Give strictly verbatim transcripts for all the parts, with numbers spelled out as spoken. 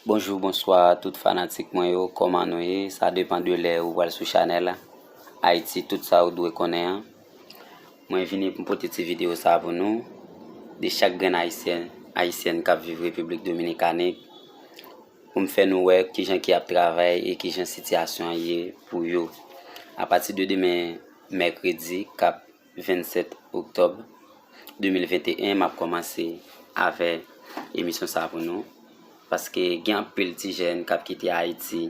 Bonjou, bonswa tout fanatik mwen yo, kòman nou ye? Sa depann de lè ou pral sou chanèl Ayiti, tout sa ou dwe konnen an. Mwen vini pou m pote ti videyo sa pou nou, de chak grenn Ayisyen, Ayisyèn k ap viv Repiblik Dominikani, pou m fè nou wè kijan ki ap travay e kijan sitiyasyon an ye pou yo. Apati de demen, mèkredi, k ap vennsèt oktòb de mil venteyen, m ap kòmanse avè emisyon sa pou nou. Paske gen anpil ti jèn k ap kite Ayiti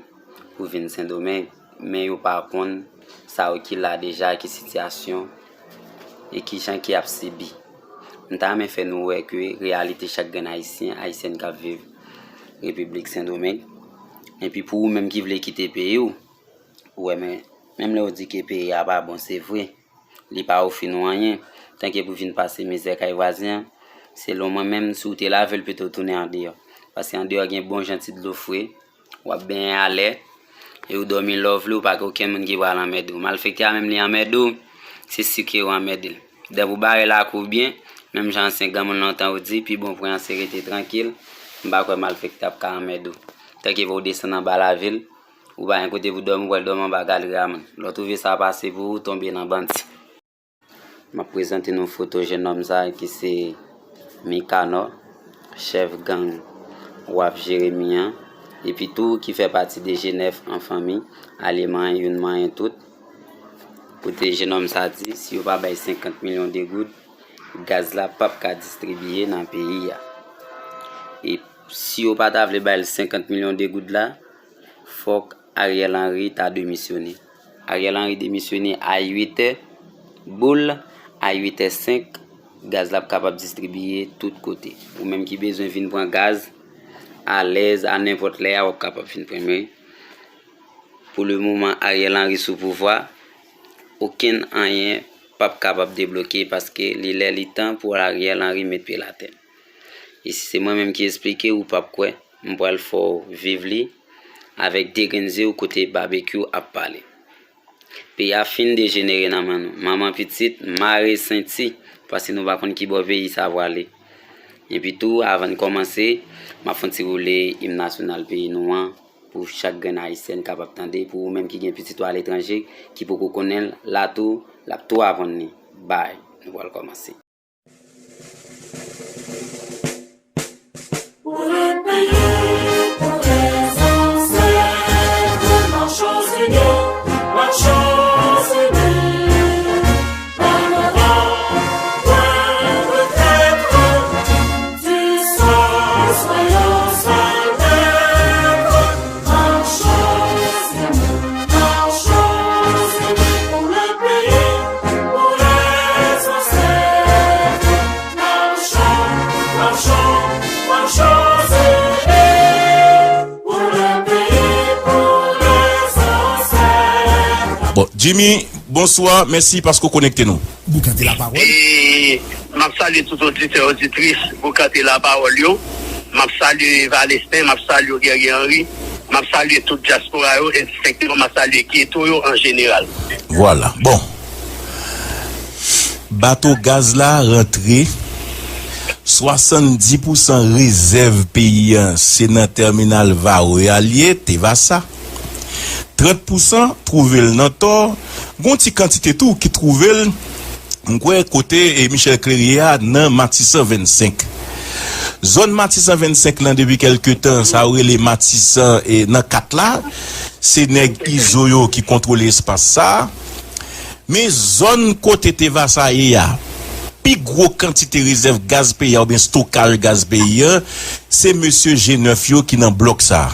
pou vin Sendomeng, men yo pa konn sa yo ki la deja, ki sitiyasyon e ki jan ki ap sibi. M ta renmen fè nou wè ke reyalite chak grenn Ayisyen, Ayisyèn k ap viv Repiblik Sendomeng. Epi pou ou menm ki vle kite peyi w, ou wè, men, menm lè yo di ke peyi a pa bon, se vre. Li pa ofri nou anyen. Tanke pou vin pase mizè kay vwazen an, selon mwen menm, si w te lave l, pito w tounen andeyò. Paske andeyò gen bon jan ti dlo fre, w ap benyen alè, e w dòmi lè w vle, ou pa gen okenn moun ki pral anmède w. Malfektè a menm li anmède w, se si ke w anmède l. Depi w bare lakou w byen, menm jan ansyen granmoun lontan yo di, pi bon pran se rete trankil, m pa kwè malfektè ap ka anmède w. Tanke pou w desann anba lavil, ou pa gen kote pou dòmi, ou pral dòmi anba galeri a moun. Lè w twouve sa pase pou ou, tonbe nan bandi. M ap prezante nou foto jennonm sa ki se Mikanò, chèf gang W A P Jeremi an, epi tou ki fè pati de G nèf an fanmi, alye manyen youn manyen tout. Kote jennonm sa di, si yo pa bay senkant milyon de goud, gaz la p ap ka distribiye nan peyi a. E si yo pa ta vle bay l senkant milyon de goud la, fòk Ariel Henry ta demisyone. Ariel Henry demisyone a uit è boul, a uit è senk, gaz la ap kapab distribiye tout kote. Ou menm ki bezwen vin pran gaz, alèz, a nenpòt lè a, w ap kapab vin pran. Men, pou le moman, Ariel Henry sou pouvwa, okenn anyen p ap kapab debloke paske li lè li tan pou Ariel Henry met pye l atè. E si se mwen menm ki esplike, ou p ap kwè, m pral fè w viv li avèk de grenn zye w kote Babekyou ap pale. Peyi a fin dejenere nan men nou. Manman pitit, mare senti, paske nou pa konn ki bò peyi sa pwale. Epi tou, avan n kòmanse, m ap fè yon ti woule im nasyonal peyi nou an, pou chak grenn Ayisyèn kapab tande, pou ou menm ki gen pitit ou aletranje, ki poko konnen l, la tou, l ap tou aprann li. Bay, nou pral kòmanse. Pour le pays, pour les ancêtres, marchons unis, marchons unis. Pas de roi, point de traître, du sang soyons sans maître. Marchons unis, marchons unis pour le pays, pour les ancêtres. Marchons, marchons, marchons unis pour le pays, pour les ancêtres. Bon, Jimmy, bonswa, mèsi paske w konekte nou. Boukante lapawòl. E m ap salye tout oditè, oditris Boukante Lapawòl yo. M ap salye Valesten, m ap salye Guerrier Henry, m ap salye tout dyaspora yo, endistenkteman, m ap salye geto yo an jeneral. Vwala. Bon. Bato gaz la rantre. Swasanndis pousan rezèv peyi a, se nan tèminal Varreux a l ye, Tevasa. Trant pousan twouve l nan Tò. Gon ti kantite tou ki twouve l, m kwè, kote, e, Michel Clérier a, nan Matisan vennsenk. Zòn Matisan vennsenk lan, depi kèlke tan, sa yo rele Matisan, e, nan kat la, se nèg Izo yo ki kontwole espas sa a. Men zòn kote Tevasa ye a, pi gwo kantite rezèv gaz peyi a oubyen estokaj gaz peyi a, se mesye G nèf yo ki nan blòk sa a.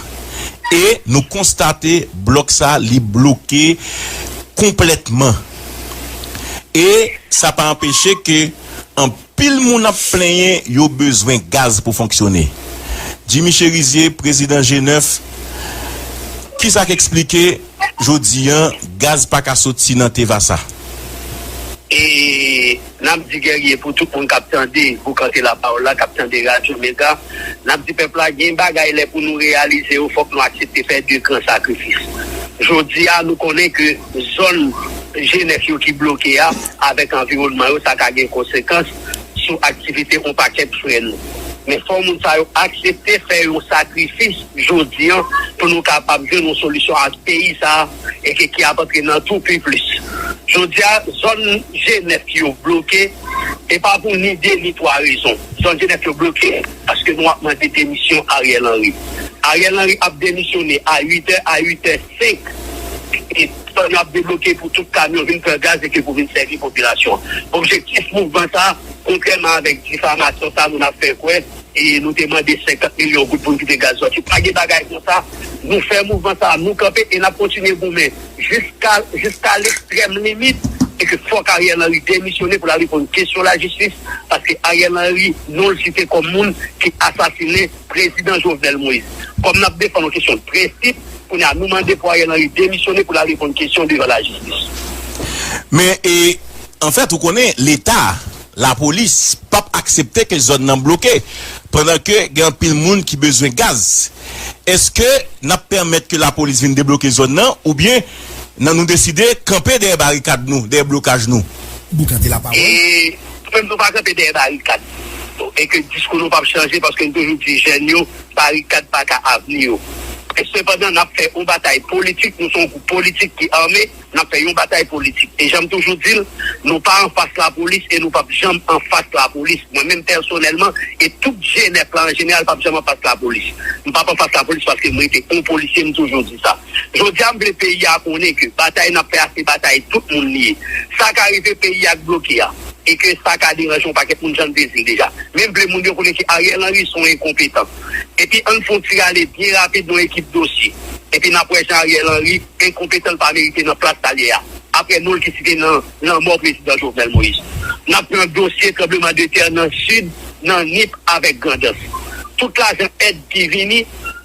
E nou konstate blòk sa a, li bloke konplètman. E sa pa anpeche ke anpil moun ap plenyen yo bezwen gaz pou fonksyone. Jimmy Chérizier, prezidan G nèf, kisa k eksplike jodi a gaz pa ka soti nan Tevasa? E n ap di Guerrier, pou tout moun k ap tande Boukante Lapawòl la, k ap tande Radyo Mega, n ap di pèp la, gen bagay lè pou nou reyalize yo, fòk nou aksepte fè de gran sakrifis. Jodi a, nou konnen ke zòn G nèf yo ki bloke a, avèk anviwònman yo, sa ka gen konsekans sou aktivite yon pakèt frè nou. Men fò moun sa yo aksepte fè yon sakrifis jodi an pou nou kapab jwenn yon solisyon ak peyi sa a e ke ki ap antre nan tou pi plis. Jodi a, zòn G nèf yo bloke, e pa pou ni de ni twa rezon. Zòn G nèf yo bloke paske nou ap mande demisyon Ariel Henry. Ariel Henry ap demisyone a uit è, a uit è senk. E zòn yo ap debloke pou tout kamyon vin pran gaz e ke pou vin sèvi popilasyon an. Objektif mouvman sa a, kontrèman avèk difamasyon sa moun ap fè kwè, e nou te mande senkant milyon goud pou n kite gaz sòti. Pa gen bagay konsa. Nou fè mouvman sa a, nou kanpe e n ap kontinye goumen jiska, jiska lekstrèm limit. E ke fòk Ariel Henry demisyone pou l al reponn kesyon lajistis, paske Ariel Henry, non l site kòm moun ki asasinen prezidan Jovenel Moïse. Kòm n ap defann yon kesyon de prensip, kounye a nou mande pou Ariel Henry demisyone pou l al reponn kesyon devan lajistis. Men, e, anfèt, ou konnen, Leta, lapolis, p ap aksepte ke zòn nan bloke, pandan ke gen anpil moun ki bezwen gaz. Èske n ap pèmèt ke lapolis vin debloke zòn nan, oubyen nan nou deside kanpe dèyè barikad nou, dèyè blokaj nou? Boukante lapawòl. E nou menm nou pa kanpe dèyè barikad. E ke diskou nou p ap chanje paske n toujou di jèn yo, barikad pa ka avni yo. E sepandan, n ap fè yon batay politik, nou se yon gwoup politik ki ame, n ap fè yon batay politik. E jan m toujou di l, nou pa anfas lapolis e nou p ap janm anfas lapolis. Mwen menm pèsonèlman, e tout G nèf la an jeneral p ap janm anfas lapolis. M p ap anfas lapolis paske m rete yon polisye, m toujou di sa. Jodi a, m vle peyi a konnen ke batay n ap fè a se batay tout moun li ye. Sa ka rive peyi a k bloke a. E ke sa ka deranje yon pakèt moun jan n te di l deja. Men m vle moun yo konnen ke Ariel Henry se yon enkonpetan. Epi ann fè yon ti rale byen rapid nan ekip dosye. Epi n ap wè jan Ariel Henry enkonpetan, l pa merite nan plas sa l ye a. Apre non l ki site nan lanmò prezidan Jovenel Moïse. N ap pran dosye tranbleman de tè nan Sid, nan Nip avèk Grandans. Tout lajan èd ki vini,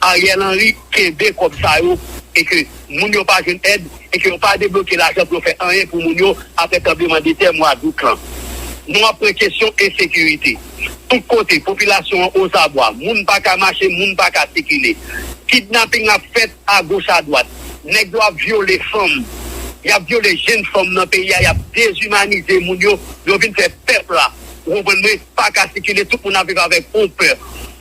Ariel Henry kenbe kòb sa yo e ke moun yo pa jwenn èd e ke yo pa debloke lajan pou yo fè anyen pou moun yo apre tranbleman de tè mwa dout lan. Nou ap pran kesyon ensekirite. Tout kote, popilasyon an ozabwa, moun pa ka mache, moun pa ka sikile. Kidnaping ap fèt agoch adwat. Nèg yo ap vyole fanm. Y ap vyole jenn fanm nan peyi a, y ap dezimanize moun yo, yo vin fè pèp la, ou konprann mwen, pa ka sikile, tout moun ap viv avèk yon pè.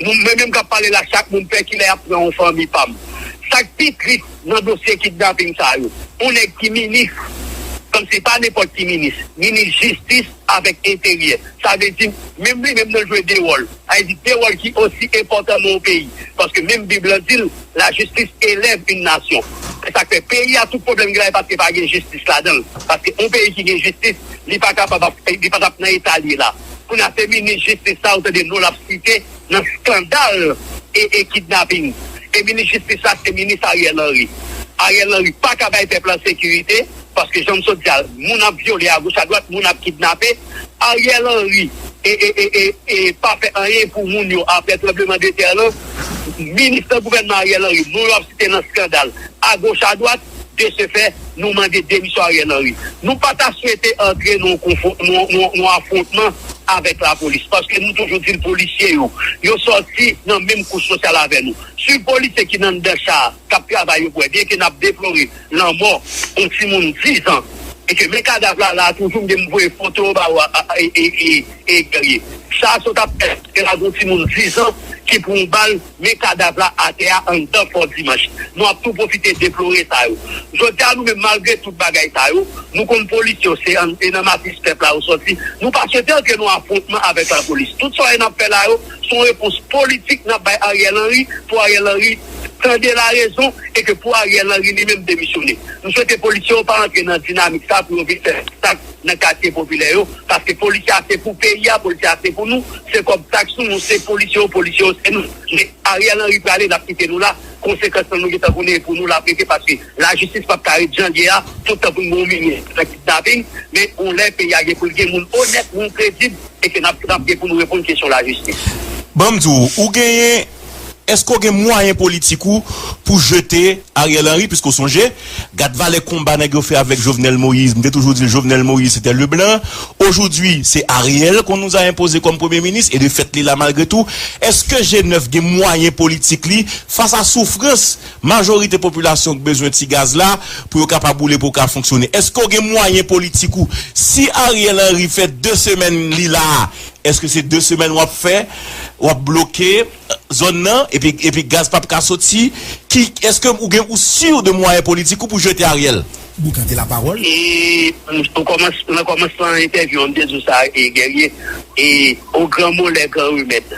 Nou, mwen menm k ap pale la, chak moun pè kilè y ap pran yon fanmi pa m. Sa k pi tris nan dosye kidnaping sa yo, yon nèg ki minis, kòmsi pa nenpòt ki minis, minis jistis avèk enteryè. Sa vle di, menm li menm nan jwe de wòl. Sa vle di de wòl ki osi enpòtan nan yon peyi. Paske menm Bib lan di l, la justice élève une nation. Se sa k fè peyi a tout pwoblèm gen la, e paske pa gen jistis ladan l. Paske yon peyi ki gen jistis, li pa kapab ap, li pa t ap nan eta l ye la. Kounye a se minis jistis sa ou tande non l ap site nan skandal e, e kidnaping. E minis jistis la se minis Ariel Henry. Ariel Henry pa ka bay pèp la sekirite, paske jan m sot di a, moun ap vyole agoch adwat, moun ap kidnape. Ariel Henry e, e, e, e, e pa fè anyen pou moun yo apre tranbleman de tè lan. Minis nan gouvènman Ariel Henry, non yo ap site nan skandal agoch adwat. De se fè, nou mande demisyon Ariel Henry. Nou pa ta swete antre nan yon konfwon-, nan, nan, nan afwontman avèk lapolis, paske nou toujou di l polisye yo, yo sòti nan menm kouch sosyal avè nou. Swiv polisye ki nan anndan cha a, k ap travay yo pou wè, byenke n ap deplore lanmò yon timoun diz an, e ke men kadav la la a toujou, m gen m voye foto yo ba ou a, a, e, e, e, e, Guerrier. Sa a sot ap fèt, se la gon timoun diz an ki pran yon bal, men kadav la atè a anndan Fò Dimanch. Nou ap tou pwofite deplore sa yo. Jodi a, nou menm, malgre tout bagay sa yo, nou konn polisye yo se an, e nan matris pèp la yo sòti. Nou pa swete antre nan afwontman avèk lapolis. Tout sa yo n ap fè la yo, se yon repons politik n ap bay Ariel Henry, pou Ariel Henry tande larezon, e ke pou Ariel Henry li menm demisyone. Nou swete polisye yo pa antre nan dinamik sa pou yo vin fè masak nan katye popilè yo, paske polisye a se pou peyi a, polisye a se pou nou, se kòb taks nou, nou se polisye yo, polisye yo se nou. Men Ariel Henry prale, l ap kite nou la, konsekans lan nou gentan konnen e pou nou l ap rete, paske lajistis p ap ka ret jan l ye a, tout tan pou n gen yon minis nan kidnaping, men yon lè peyi a gen pou l gen moun onèt, moun kredib, e ke n ap, n ap gen pou nou reponn kesyon lajistis. Ban m di w, ou genyen, èske w gen mwayen politik ou pou jete Ariel Henry, piske w sonje, gad valè konba nèg yo fè avèk Jovenel Moïse. M te toujou di l, Jovenel Moïse, c'était le blanc. Aujourd'hui, c'est Ariel qu'on nous a imposé comme premier ministre, et de fait, li la malgré tout. Èske G nèf gen mwayen politik li, fas a soufrans majorite popilasyon k bezwen ti gaz la, pou yo kapab woule, pou yo ka fonksyone? Èske w gen mwayen politik ou, si Ariel Henry fè de semèn li la a, Èske se de semèn w ap fè, w ap bloke zòn nan, epi, epi gaz p ap ka soti? Ki, èske ou gen, ou si de mwayen politik ou pou jete Ariel? Boukante lapawòl. E, nan kòmans-, nan kòmansman entèvyou an, m te di w sa, e, Guerrier, e, au grand mot, les grands remèdes.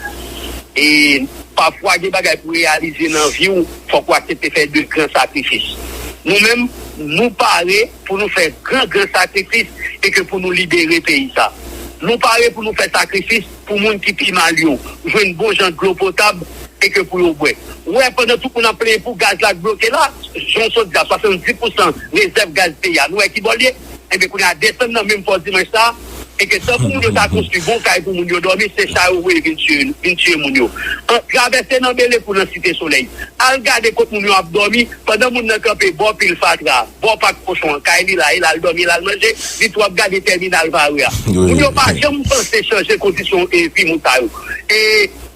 E, pafwa, gen bagay pou reyalize nan vi w, fòk ou aksepte fè de gran sakrifis. Nou menm, nou pare pou nou fè gran, gran sakrifis e ke pou nou libere peyi sa. Nou pare pou nou fè sakrifis pou moun ki pi mal yo jwenn bon jan dlo potab e ke pou yo bwè. Ou wè, pandan tout moun ap plenyen pou gaz la k bloke la, jan w sot di a, swasanndis pousan rezèv gaz peyi a, nou wè ki bò l ye? Enben, kounye a, desann nan menm fò dimanch sa, e ke tan pou moun yo ta konstwi bon kay pou moun yo dòmi, se sa yo voye vin tiye, vin tiye moun yo. An, travèse nan Belekou, nan Site Solèy, al gade kot moun yo ap dòmi, pandan moun nan kanpe bò pil fatra, bò pak kochon an, kay li la, e l al dòmi, e l al manje, li tou ap gade tèminal Vare a. Wi. Moun yo pa janm panse chanje kondisyon, e, vi moun sa yo. E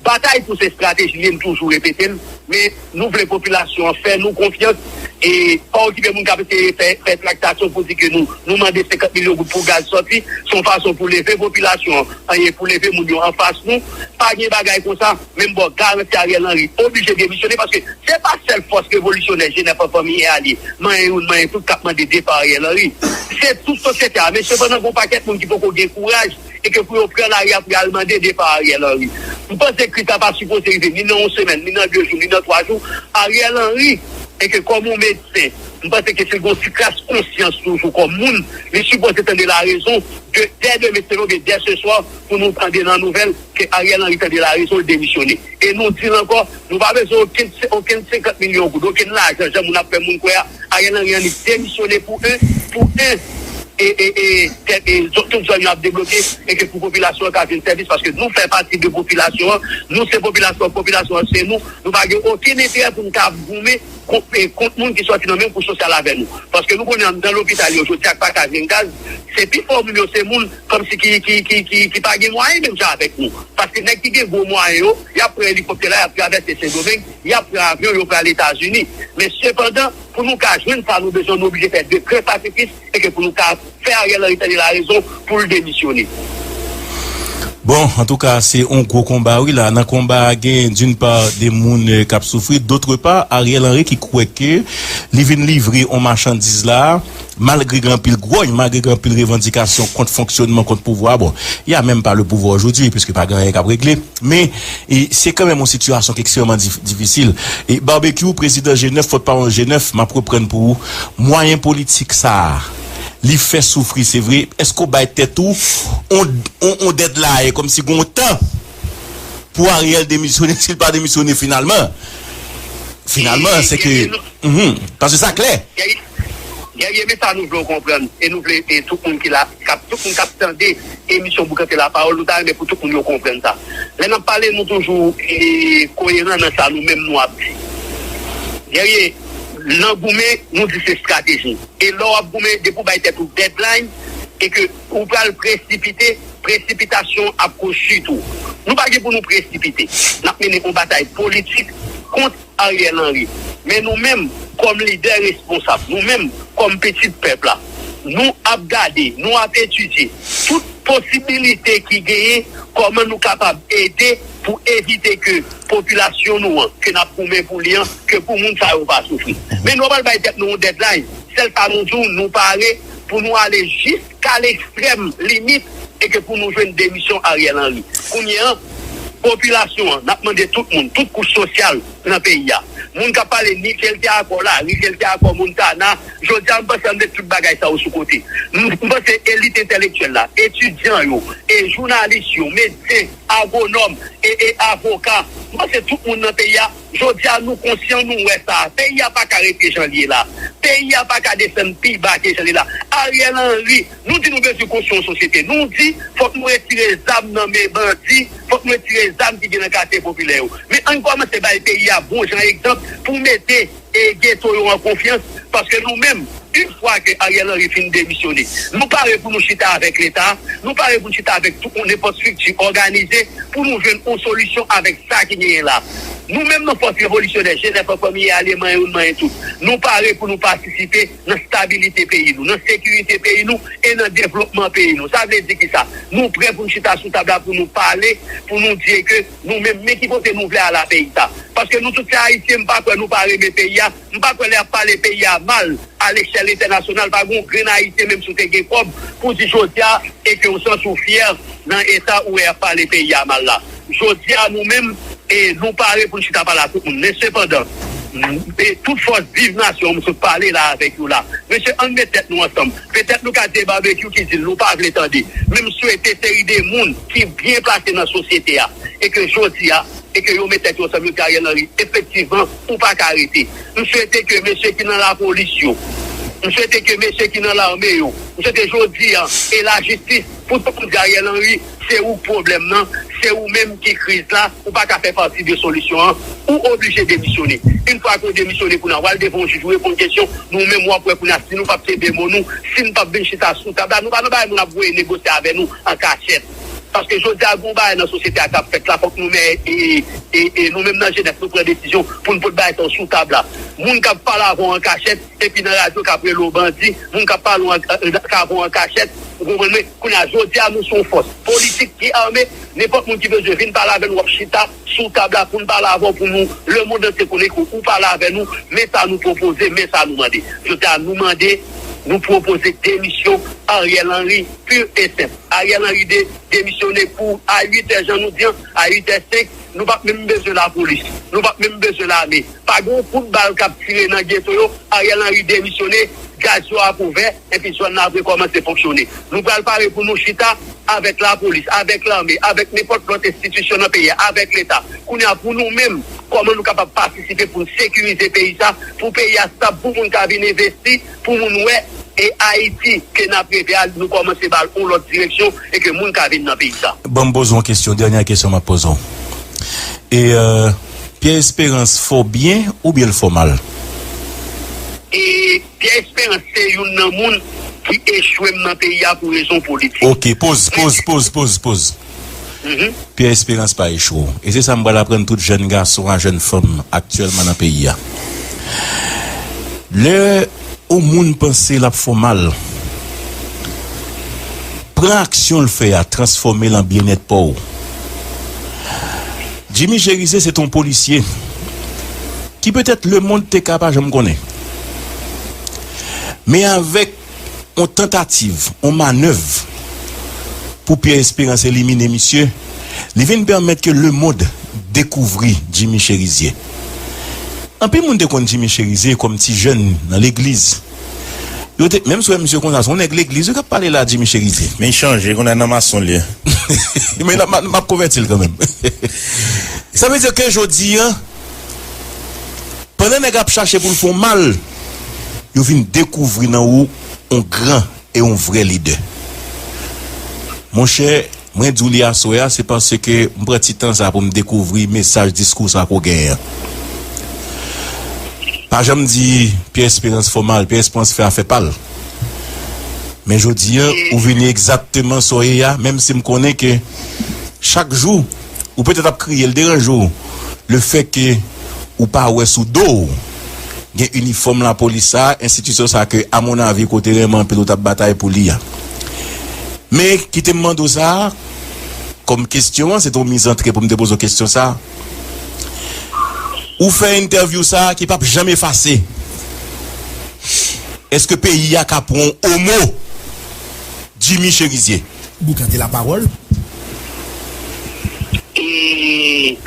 batay pou se estrateji li ye, m toujou repete l, men nou vle popilasyon an fè nou konfyans, e pa okipe moun k ap eseye fè, fè traktasyon pou di ke nou, nou mande senkant milyon goud pou gaz sòti, se yon fason pou leve popilasyon an, e pou leve moun yo anfas nou. Pa gen bagay konsa, menm bò garanti Ariel Henry oblije demisyone, paske se pa sèl fòs revolisyonè G nèf an, Fanmi e Alye, manyen youn, manyen tout, k ap mande depa Ariel Henry. Se tout sosyete a, men sepandan, gen yon pakèt moun ki poko gen kouraj e ke pou yo pran lari a pou y al mande depa Ariel Henry. M panse kri sa pa sipoze rive ni nan yon semèn, ni nan de jou, ni nan twa jou. Ariel Henry, e ke kòm yon medsen, m panse ke se gon ti kras konsyans toujou kòm moun, li sipoze tande larezon de, dè demen, selon, oubyen dè se swa, pou nou tande nan nouvèl ke Ariel Henry tande larezon, l demisyone. E nou di l ankò, nou pa bezwen okenn, okenn senkant milyon goud, okenn lajan, jan moun ap fè moun kwè a. Ariel Henry annik demisyone pou en, pou en, e, e, e, tè-, e, zò-, tout zòn yo ap debloke, e ke pou popilasyon an ka jwenn sèvis, paske nou fè pati de popilasyon an, nou se popilasyon, popilasyon an se nou, nou pa gen okenn enterè pou n ta ap goumen kont, e, kont moun ki sòti nan menm kouch sosyal avè nou. Paske nou konnen anndan lopital yo jodi a k pa ka jwenn gaz, se pifò moun yo se moun kòmsi ki, ki, ki, ki, ki pa gen mwayen menm jan avèk nou. Paske nèg ki gen gwo mwayen yo, y ap pran elikoptè la, y ap travèse Sendomeng, y ap pran avyon, yo pral Etazini. Men sepandan, pou nou ka jwenn sa nou bezwen, nou oblije fè de gran sakrifis, e ke pou nou ka fè Ariel Henry tande larezon pou l demisyone. Bon, antouka, se yon gwo konba, wi, la. Nan konba a, gen, d'une part, de moun, eh, k ap soufri, d'autre part, Ariel Henry ki kwè ke li vin livre yon machandiz la, malgre gen anpil gwòy, malgre gen anpil revandikasyon kont fonksyonman, kont pouvwa. Bon, il y a même pas le pouvoir aujourd'hui, puisque pa gen anyen k ap regle. Men, e, se kanmenm yon sitiyasyon ki ekstrèmman dif-, difisil. E Barbecue, prezidan G nèf, pòtpawòl G nèf, m ap reprann pou ou, mwayen politik sa a, li fè soufri, se vre. Èske w bay tèt ou on, on, on deadline, kòmsi gen yon tan pou Ariel demisyone, si l pa demisyone finalman? Finalman, se ke, mhm, paske sa klè. Guerrier, men sa nou vle w konprann, e nou vle, e tout moun ki la, k ap, tout moun k ap tande emisyon Boukante Lapawòl, nou ta renmen pou tout moun yo konprann sa. Lè n ap pale, nou toujou, e, koyeran nan sa nou menm nou ap di. Guerrier, nan goumen, nou di se estrateji. E lè w ap goumen, depi w bay tèt ou deadline, e ke ou pral presipite, presipitasyon ap koz chit ou. Nou pa gen pou nou presipite. N ap mennen yon batay politik kont Ariel Henry. Men nou menm, kòm lidè responsab, nou menm, kòm pitit pèp la, nou ap gade, nou ap etidye tout posibilite ki genyen, kòman nou kapab ede pou evite ke popilasyon nou an, ke n ap goumen pou li an, ke pou moun sa yo pa soufri. Men nou pral bay tèt nou yon deadline. Sèl sa nou di w, nou pare pou nou ale jiska lekstrèm limit e ke pou nou jwenn demisyon Ariel Henry. Kounye a, popilasyon an, n ap mande tout moun, tout kouch sosyal nan peyi a. Moun k ap pale ni ke l te akò lari, ke l te akò Montana, jodi a, m panse ann met tout bagay sa yo sou kote. M, m panse elit entèlektyèl la, etidyan yo, e jounalis yo, medsen, agwonòm, e, e avoka. M panse tout moun nan peyi a, jodi a, nou konsyan, nou wè sa. Peyi a pa ka rete jan l ye la. Peyi a pa ka desann pi ba ke jan l ye la. Ariel Henry, nou di nou bezwen konstwi yon sosyete. Nou di, fòk nou retire zam nan men bandi, fòk nou retire zam ki gen nan katye popilè yo. Men ann kòmanse bay peyi a bon jan egzanp pou mete e geto yo an konfyans, paske nou menm, yon fwa ke Ariel Henry fin demisyone, nou pare pou nou chita avèk Leta, nou pare pou nou chita avèk tout nenpòt estrikti òganize pou nou jwenn yon solisyon avèk sa ki genyen la. Nou menm nan Fòs Revolisyonè, G nèf an fanmi e alye manyen youn manyen tout, nou pare pou nou patisipe nan stabilite peyi nou, nan sekirite peyi nou e nan devlopman peyi nou. Sa vle di kisa? Nou prè pou n chita sou tab la pou nou pale, pou nou di ke nou menm, men ki kote nou vle al a peyi sa. Paske nou tout se Ayisyen, m pa kwè nou pa renmen peyi a, m pa kwè lè y ap pale peyi a mal, a lechèl entènasyonal, pa gen yon grenn Ayisyen, menm si w te gen kòb, pou di jodi a, e ke w santi w fyè nan eta ou wè y ap pale peyi a mal la. Jodi a, nou menm, e nou pare pou n chita pale ak tout moun. Men sepandan, e tout fòs Viv Nasyon, m sot pale la avèk yo la. Mesye, ann met tèt nou ansanm. Petèt nou ka di e Babekyou ki di l nou pa vle tande. Men m swete seri de moun ki byen plase nan sosyete a, e ke jodi a, e ke yo met tèt yo ansanm, yo di Ariel Henry, efektivman, ou pa ka rete. M swete ke mesye ki nan lapolis yo, m swete ke mesye ki nan lame yo, m swete jodi a, e lajistis, pou tout moun di Ariel Henry, se ou k pwoblèm nan, se ou menm ki kriz la, ou pa ka fè pati de solisyon an, ou oblije demisyone. Yon fwa ke w demisyone, kounye a, w al devan yon jij, ou reponn kesyon, nou menm w ap wè kounye a, si nou p ap kenbe mo nou, si n p ap vin chita sou tab la, nou pa nan bagay moun ap voye negosye avè nou an kachèt. Paske jodi a, gen yon bagay nan sosyete a k ap fèt la, fòk nou men, e, e, e, nou menm nan G nèf, nou pran desizyon pou n pot bagay sa yo sou tab la. Moun k ap pale avè w an kachèt, epi nan radyo k ap rele w bandi, moun k ap pale w an, k ap avè w an kachèt, ou konprann mwen? Kounye a, jodi a, nou se yon fòs politik ki ame, nenpòt moun ki bezwen vin pale avè n, w ap chita sou tab la pou n pale avè w, pou nou, lemonn antye konnen ke ou pale avè nou, men sa nou pwopoze, men sa nou mande. Jodi a, nou mande, nou pwopoze demisyon Ariel Henry, pur e senp. Ariel Henry de, demisyone pou a uit è, jan nou di an, a uit è senk, nou p ap menm bezwen lapolis, nou p ap menm bezwen lame. Pa gen yon kout bal k ap tire nan geto yo, Ariel Henry demisyone, gaz yo ap ouvè, epi zòn nan ap rekòmanse fonksyone. Nou pral pare pou nou chita avèk lapolis, avèk lame, avèk nenpòt lòt enstitisyon nan peyi a, avèk Leta. Kounye a, pou nou menm, kòman nou kapab patisipe pou n sekirize peyi sa, pou peyi a stab, pou moun ka vin envesti, pou moun wè, e Ayiti ke n ap reve a, nou kòmanse ba l yon lòt direksyon, e ke moun ka vin nan peyi sa. Ban m poze w yon kesyon, dènyè kesyon m ap poze w. E, euh, Pierre Espérance fè w byen oubyen l fè w mal? E Pierre Espérance se youn nan moun ki echwe m nan peyi a pou rezon politik. Ok, poz, poz, poz, poz, poz. Mhm. Pierre Espérance pa echwe w. E se sa m pral aprann tout jèn gason a jèn fanm aktyèlman nan peyi a. Lè yon moun panse l ap fè w mal, pran aksyon l fè a, transfòme l an byennèt pa w. Jimmy Chérizier se t on polisye ki petèt lemonn te ka pa janm konnen. Men avèk on tantativ, on manèv pou Pierre Espérance elimine misye, li vin pèmèt ke lemonn dekouvri Jimmy Chérizier. Anpil moun te konn Jimmy Chérizier kòm ti jèn nan legliz. Yo te, menm si w wè misye konsa, se yon nèg legliz wi k ap pale la, Jimmy Chérizier. Men l chanje, kounye a nan mason l ye. Men m ap, m ap konvèti l kanmenm. Sa vle di ke jodi a, pandan nèg ap chache pou l fè w mal, yo vin dekouvri nan ou yon gran e yon vrè lidè. Monchè, mwen di w li aswè a, se paske m pran ti tan sa pou m dekouvri mesaj diskou sa ke w genyen an. Pa janm di Pierre Espérance fè w mal, Pierre Espérance fè afè pa l. Men jodi a, ou vini egzakteman sa w ye a, menm si m konnen ke chak jou, ou petèt ap kriye, l deranje w, lefètke ou pa wè sou do w gen inifòm lapolis sa a, enstitisyon sa a ke, amonavi, ke w te renmen anpil, ou t ap batay pou li a. Men, kite m mande w sa a, kòm kesyon an, se te yon mizantre pou m te poze w kesyon sa a. Ou fè entèvyou sa a ki p ap janm efase. Èske peyi a ka pran w omo Jimmy Chérizier? Boukan de la parole. E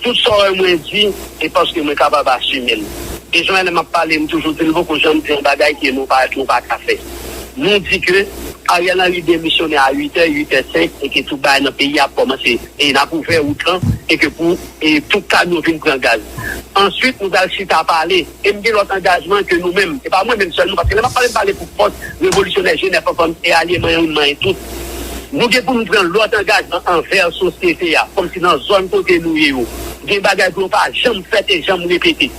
tout sa w wè mwen di, e paske mwen kapab asime l. E jan lè m ap pale, m toujou di l, poko janm di yon bagay ke nou pa, nou pa ka fè. Nou di ke Ariel Henry demisyone a uit è, uit è senk, e ke tout bagay nan peyi a ap kòmanse, e n ap ouvè wout lan, e ke pou, e tout kamyon vin pran gaz. Answit, nou pral chita pale. E m gen lòt angajman ke nou menm, e pa mwen menm sèlman, paske lè m ap pale, m pale pou fòs revolisyonè G nèf an fanmi e alye manyen youn manyen tout. Nou gen pou nou pran lòt angajman anvè sosyete a, kòmsi nan zòn kote nou ye yo. Gen bagay pou yo pa janm fèt e janm repete.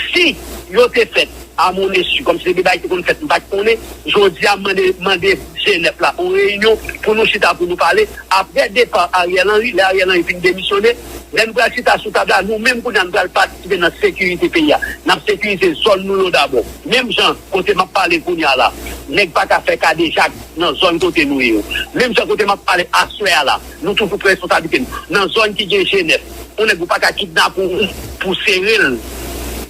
Si yo te fèt, à mon insu, kòmsi se de bagay ki konn fèt, m pa t konnen. Jodi a, m mande, mande G nèf la yon reyinyon pou nou chita, pou nou pale. Apre depa Ariel Henry, lè Ariel Henry fin demisyone, lè n pral chita sou tab la, nou menm kounye a, n pral patisipe nan sekirite peyi a. N ap sekirize zòn nou yo dabò. Menm jan kote m ap pale kounye a la, nèg pa ka fè kadejak nan zòn kote nou ye yo. Menm jan kote m ap pale aswè a la, nou toujou pran responsablite n. Nan zòn ki gen G nèf, yon nèg ou pa ka kidnape yon moun pou sere l.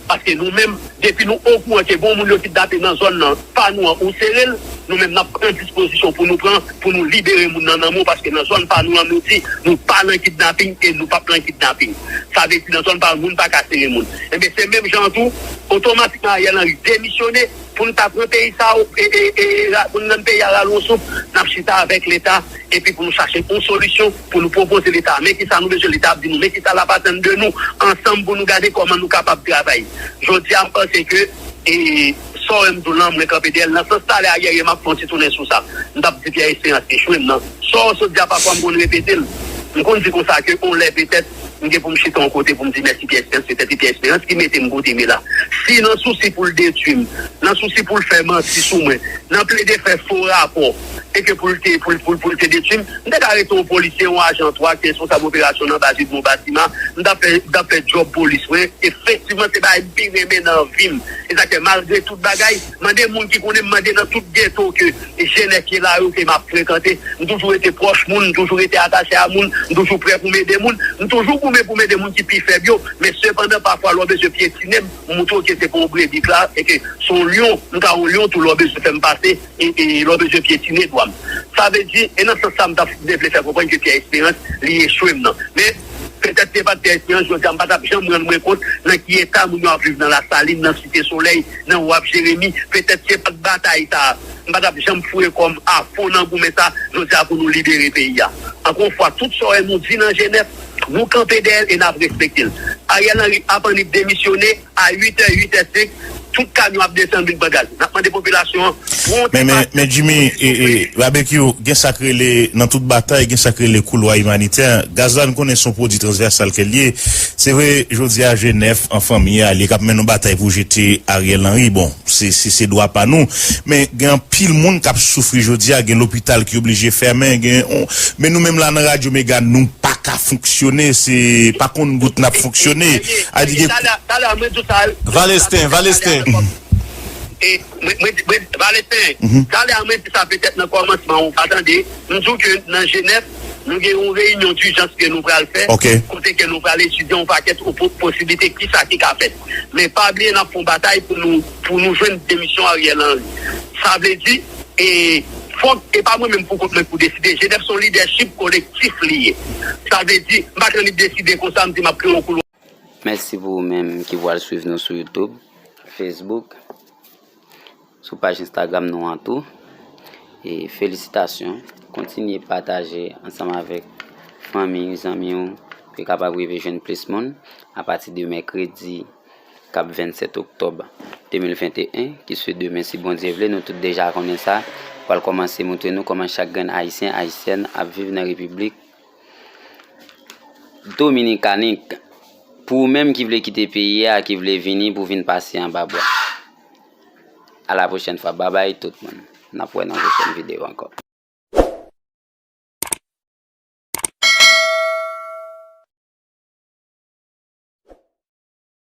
Paske nou menm, depi nou okouran ke gon moun yo kidnape nan zòn nan, pa nou an, ou sere l, nou menm n ap pran dispozisyon pou nou pran, pou nou libere moun nan nan men w, paske nan zòn pa nou an, nou di, nou pa nan kidnaping e nou p ap nan kidnaping. Sa vle di, nan zòn pa nou, moun pa ka sere moun. Enben, se menm jan an tou, otomatikman Ariel Henry demisyone, pou n ta pran peyi sa, e, e, e, ra- pou n rann peyi a rale yon souf, n ap chita avèk Leta, epi pou nou chache yon solisyon, pou nou pwopoze Leta, men kisa nou bezwen, Leta ap di nou, men kisa l ap atann de nou, ansanm pou nou gade kòman nou kapab travay. Jodi a, m panse ke, e, sa w wè m di w lan, mwen kanpe dèyè l, nan sans talè a, yè, yè, m ap fè yon ti tounen sou sa. M t ap di Pierre Espérance echwe m nan. Sa w sot di a, pafwa, m konn repete l. M konn di konsa ke, on lè, petèt, m gen pou m chita yon kote pou m di mèsi Pierre Espérance, se petèt se Pierre Espérance ki mete m kote m ye la. Si nan sousi pou l detwi m, nan sousi pou l fè manti sou mwen, nan plede fè fo rapò, e ke pou l te, pou l, pou l, pou l te detwi m, m te ka rete yon polisye, yon ajan twa ki responsab operasyon nan baz Edmond Batima, m t ap fè, m t ap fè djòb polis mwen. Efektivman, se bagay m pi renmen nan vi m. E sa k fè, malgre tout bagay, mande moun ki konnen m, mande nan tout geto ke G nèf ye la yo ke m ap frekante. M toujou rete pwòch moun, m toujou rete atache a moun, m toujou prè pou m ede moun, m toujou goumen pou m ede moun ki pi fèb yo, men sepandan, pafwa, lè w bezwen pyetine m, m montre w ke se pa yon brebi k la, e ke se yon lyon, m ka yon lyon tou, lè w bezwen fè m pase, e, e lè w bezwen pyetine dwa m. Sa vle di, e nan sans sa, m ta vle fè konprann ke Pierre Espérance, li echwe m nan. Men, petèt se pa t Pierre Espérance, jodi a, m pa t ap janm rann mwen kont nan ki eta moun yo ap viv nan Lasalin, nan Site Solèy, nan W A P Jeremi, petèt se pa t batay sa a. M pa t ap janm foure kò m afon nan goumen sa, jodi a, pou nou libere peyi a. Ankò yon fwa, tout sa w wè nou di nan G nèf, nou kanpe dèyè l e n ap respekte l. Ariel Henry ap annik demisyone a uit è, uit è senk, tout kamyon ap desann vin pran gaz. N ap mande popilasyon an, pran yon ti pasyans, men, men, men Jimmy, e, e, Barbecue, gen sa k rele, nan tout batay, gen sa k rele koulwa imanitè. Gaz la, n konnen se yon pwodui transvèsal ke l ye. Se vre, jodi a, G nèf, an fanmi a, li k ap mennen yon batay pou jete Ariel Henry. Bon, se, se, se dwa pa nou. Men gen anpil moun k ap soufri jodi a, gen lopital ki oblije fèmen, gen, on, men nou menm la nan Radyo Mega, nou pa ka fonksyone, se pa konn gout n ap fonksyone. A di gen talè, talè, mwen di sa. Valesten, Valesten. E, mwen, mwen, mwen, Valesten, talè a mwen di sa petèt nan kòmansman, ou pa tande. M di w ke nan G nèf, nou gen yon reyinyon dijans ke nou pral fè, kote ke nou pral etidye yon pakèt opo- posiblite, kisa ki ka fèt. Men pa bliye, n ap fè yon batay pou nou, pou nou jwenn demisyon Ariel Henry. Sa vle di, e, fòk, e pa mwen menm pou kont mwen pou deside. G nèf se yon lidèchip kolektif li ye. Sa vle di, m pa t annik deside konsa, m di m ap kreye yon koulwa. Mèsi pou ou menm ki pral swiv nou sou YouTube, Facebook, sou paj Instagram nou an tou. E felisitasyon. Kontinye pataje ansanm avèk fanmi, zanmi w, pou yo kapab rive jwenn plis moun. Apati de mèkredi k ap vennsèt oktòb de mil venteyen, ki se demen, si Bondye vle, nou tout deja konnen sa, pral kòmanse montre nou kòman chak grenn Ayisyen, Ayisyèn ap viv nan Repiblik Dominikanik. Pou ou menm ki vle kite peyi a, ki vle vini pou vin pase anba bwa. A la pwochèn fwa. Babay tout moun. N ap wè nan pwochèn videyo ankò.